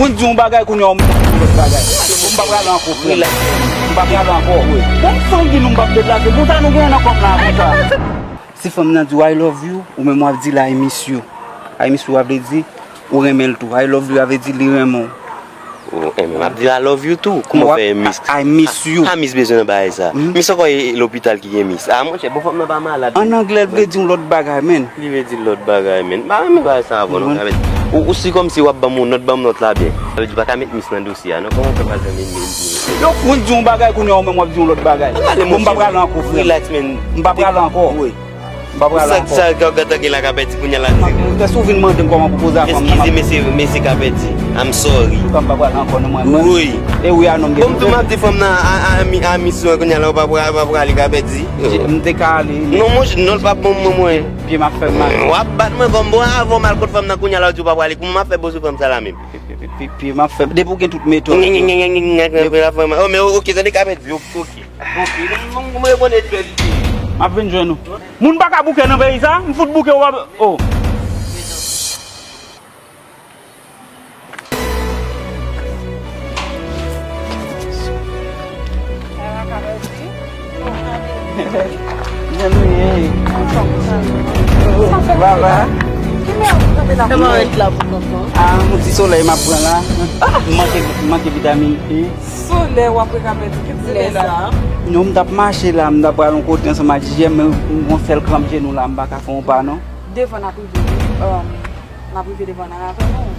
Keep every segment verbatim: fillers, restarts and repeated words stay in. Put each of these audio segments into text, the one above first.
Mwen di yon bagay kounye a, ou mèt di yon lòt bagay. M pa prale ankò, frè. M pa prale ankò. Bon, m fon di nou m p ap deplase. Konsa nou gen nan kòb la, konsa. Si fanm nan di w I love you, ou menm w ap di l I miss you. I miss you a vle di, ou renmen l tou. I love you a vle di, li renmen w. Ou renmen m ap di l I love you tou. Kouman w fè I miss? I miss you. Sa miss bezwen nan bagay sa? Miss ankò e lopital ki gen miss. A, monchè, bon, fanm nan pa malad. An anglè, l vle di yon lòt bagay, men. Li vle di lòt bagay, men. M pa renmen bagay sa avè w, non, Kabèt. Ou, ou si kòmsi w ap ban m yon nòt, ban m nòt la byen. Sa vle di w pa ka met miss nan dosye a, non? Kòman w fè pral fè miss? Yo, mwen di yon bagay kounye a, ou menm w ap di yon lòt bagay. Bon, m pa prale ankò, frè. Relax, men. M pa prale ankò. Wi. M pa prale ankò. Sa, sa, sa, sa, la, Kabèt, kounye a la. Èske w vin mande m kòman pou koze a fanm nan? Eskize, mesye, mesye Kabèt. I'm sorry. Antouka, m pa prale ankò, non, mwen. Wi. E wi, a non, m gen. Bon, m tou m ap di fanm nan, a, a, a, mi, a, miss ou, kounye a la, ou pa prale, pa prale, Kabèt. M te ka ale. Non, monchè, non, l p ap bon, mwen, mwen. Pye m ap fè m mal. W ap bat mwen kòm bon, avan m al kot fanm nan kounye a la, w di w pa prale. Kouman m ap fè bozo fanm sa la menm? Pye, pye, pye m ap fè m. Depi w gen tout metòd. Oh, men oke, tande Kabèt di, oke. Oke, m, m, m rekonèt bèl ide. M ap vin jwenn ou. Moun pa ka bouke nan peyi sa, m fout bouke w ap, oh. Jan nou ye? Baba. Kòman w ret la pou kòkò? Ah, yon ti solèy m ap pran la. M manke, m manke vitamin E. Solèy w ap rekapè di ki ti lè la? Non, m t ap mache la, m t ap pral yon kote ansanm ak J M, men m gon sèl kranp jenou la, m pa ka fè yon pa non. Devan n ap rive, wi. Um, n ap rive devan nan ravin nou.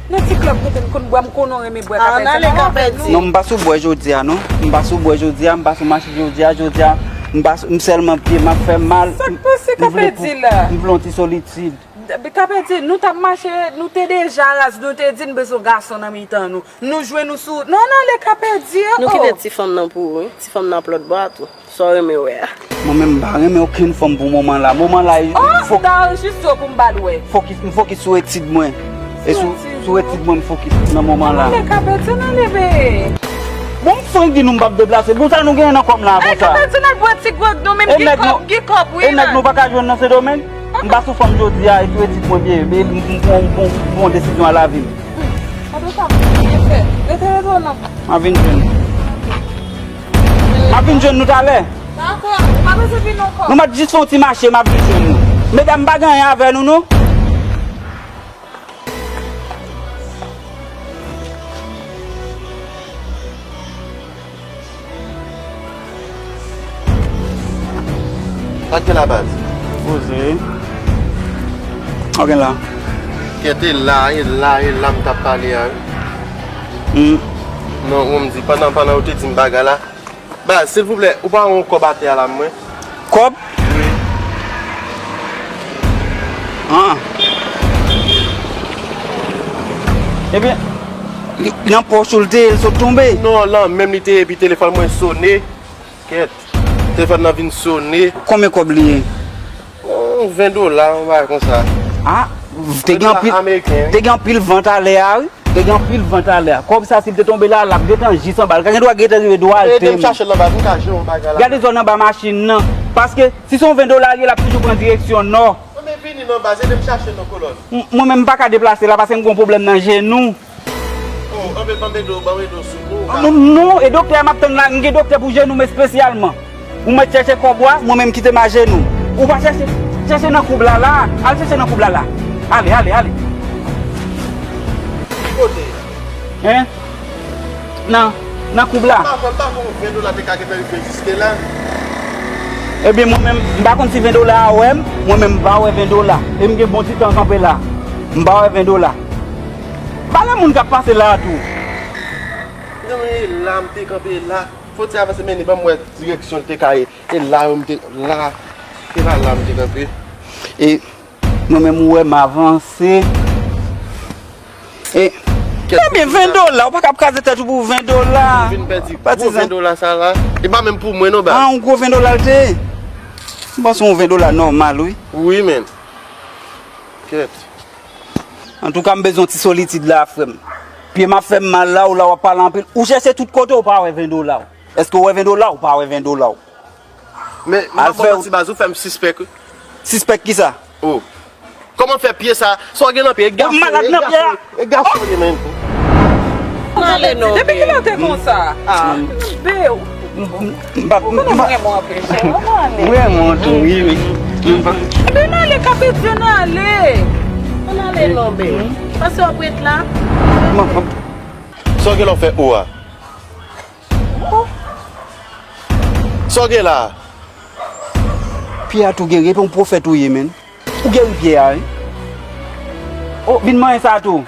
Nan ti klèb kote n konn bwè, m konnen w renmen bwè. Ah, kapèdi, n ale, kapèdi. Non, m pa sou bwè jodi a non. M pa sou bwè jodi a, m pa sou mache jodi a, jodi a, m pa sou, m sèlman pye m ap fè m mal. Sa k pase, kapèdi la? M vle yon ti solitid. Kapèdi, nou t ap mache, nou te deja raz, nou te di n bezwen gason nan mitan nou. Nou jwe nou sou, non, n ale, kapèdi. Nou kite ti fanm nan pou ou, wi. Ti fanm nan ap lòt bò a tou. Sa w renmen wè a? Mwen menm m pa renmen okenn fanm pou moman la. Moman la, oh, fok- m ta anrejistre w pou m ba l wè. Fokis, m fokis sou etid mwen. E sou, sou etid mwen m fokis nan moman la. Ann ale, kapèdi, ann ale, be. Bon, m fon di nou m p ap deplase. Bon, sa nou genyen nan kò m la, konsa? Kapèdi, n al bwè ti gwòg nou menm, gen kòb, gen kòb, wi. E nèg nou pa ka jwenn nan Sendomeng? M pa sou fanm jodi a, e sou etid mwen pye, e m, m, m pran, m pran, m pran desizyon a lavi m. Apre sa, m fè. Rete, rete, non. M ap vin jwenn nou. M ap vin jwenn nou talè. Dakò, ou pa bezwen vin ankò. Nou mèt jis fè yon ti mache, m ap vin jwenn nou. Medam, m pa gen anyen avè nou, non. Sa k gen la, baz? Poze. Ok, la. Kèt, e la, e la, e la m t ap pale a, wi. Hmm. Non, ou m di, pandan, pandan ou te di m bagay la. Baz, silvouplè, ou pa wè yon kòb atè a la, mwen? Kòb? Wi. Ah. Ebyen, li, nan pòch ou l te ye, l sot tonbe? Non, lan menm li te ye, epi telefòn mwen sone. Kèt. Telefòn nan vin sone. Konbyen kòb li ye? Oh, ven dola, yon bagay konsa. Ah, te gen anpil, te gen anpil van talè a, wi. Te gen anpil van talè a. Kòb sa, si l te tonbe la, l ap gentan jis anba. L ka gen dwa gentan rive dwal. Ede m chache l anba, m ka jwe yon bagay la. Gade zòn anba machin nan. Paske, si se yon ven dola li ye, l ap toujou pran direksyon nò. Non, men vini non, baz, ede m chache non, kolòn. M, mwen menm, m pa ka deplase la, paske m gen yon pwoblèm nan jenou. Oh, anbe, anbe do, ban m ede w sou kou. Non, non, e doktè a m ap tann la, m gen doktè pou jenou m espesyalman. Ou mèt chèche kòb ou a, mwen menm kite m ajenou. Ou pa chèche, chèche nan koub la la, al chèche nan koub la la. Ale, ale, ale. Ki kote? Hein? Nan, nan koub la. M pa konn, m pa konn ven dola te ka gentan rive jiske la. Ebyen, mwen menm, m pa konn si ven dola a wè m, mwen menm m pa wè ven dola. E m gen bon ti tan kanpe la. M pa wè ven dola. Pale moun k ap pase la a tou. Non, men e la m te kanpe la. Fò ti avanse, men li ban m wè direksyon l te ka ye. E la yo m te, la, se pa la m te kanpe. E mwen menm ou wè m avanse. E, ebyen, ven dola, ou pa ka ap kraze tèt ou pou ven dola. Vin pèdi gwo ven dola sa la. E pa menm pou mwen non, baz. Ah, yon gwo ven dola l te ye. M panse yon ven dola nòmal, wi. Wi, men. Kèt. Antouka, m bezwen yon ti solitid la, frè m. Pye m ap fè m mal la, ou la w ap pale anpil. Ou chèche tout kote, ou pa wè ven dola w. Èske w wè ven dola w? Ou pa wè ven dola w? Men, m pa ba w manti, baz, ou fè m sispèk, wi. Sispèk kisa? Oh. Kòman fè pye sa? Sa w gen nan pye? E gason, e gason, e gason w ye, men. Ann ale non. Depi kilè w te konsa? Ah. Bebe, ou konnen mwen renmen w anpil, cheri. Ann ale. Mwen renmen w tou, wi, men. Ann ale, kapitye, ann ale. Ann ale non, bebe. Panse w ap ret la? Sa w gen la w fè ou a? Sa w gen la? Pye a tou geri, epi yon pwofèt ou ye, menn. Ou geri pye a, wi. Oh, vin manyen sa tou.